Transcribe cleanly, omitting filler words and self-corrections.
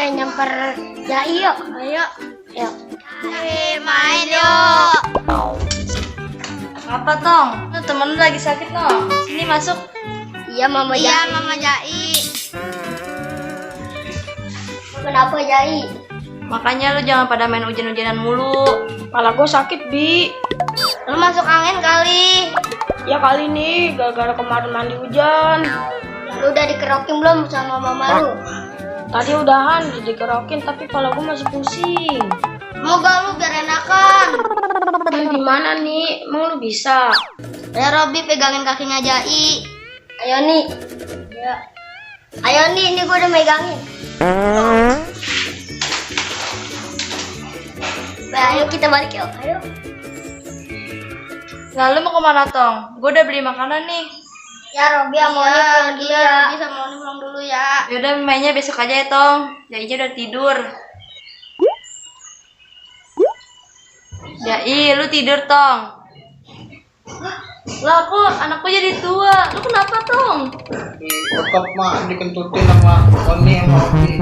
nyamper Jai yuk. Ayo. Yuk. Main yuk. Apa Tong? Lu temen lu lagi sakit no? Sini masuk. Iya Mama Jai. Iya Mama Jai. Kenapa Jai? Makanya lu jangan pada main hujan-hujanan mulu. Kepala gue sakit, Bi. Lu masuk angin kali. Ya kali ini gara-gara kemarin mandi hujan. Lu udah dikerokin belum sama mama lu? Tadi udahan dikerokin tapi kepala gue masih pusing. Semoga lu biar enakan. Gimana nih? Emang lu bisa? Ya Robi pegangin kakinya Jai. Ayo nih. Ya. Ayo nih, ini gua udah megangin. Nah, ayo kita balik yuk. Ayo. Lalu mau kemana Tong? Gue udah beli makanan nih. Ya Robi sama Oni pulang dulu ya. Robi sama Oni pulang dulu ya. Yaudah mainnya besok aja ya Tong. Jainya udah tidur. Jai, lu tidur Tong. Lah kok anakku jadi tua? Lu kenapa Tong? Tetap mak dikentutin sama Oni sama Obi.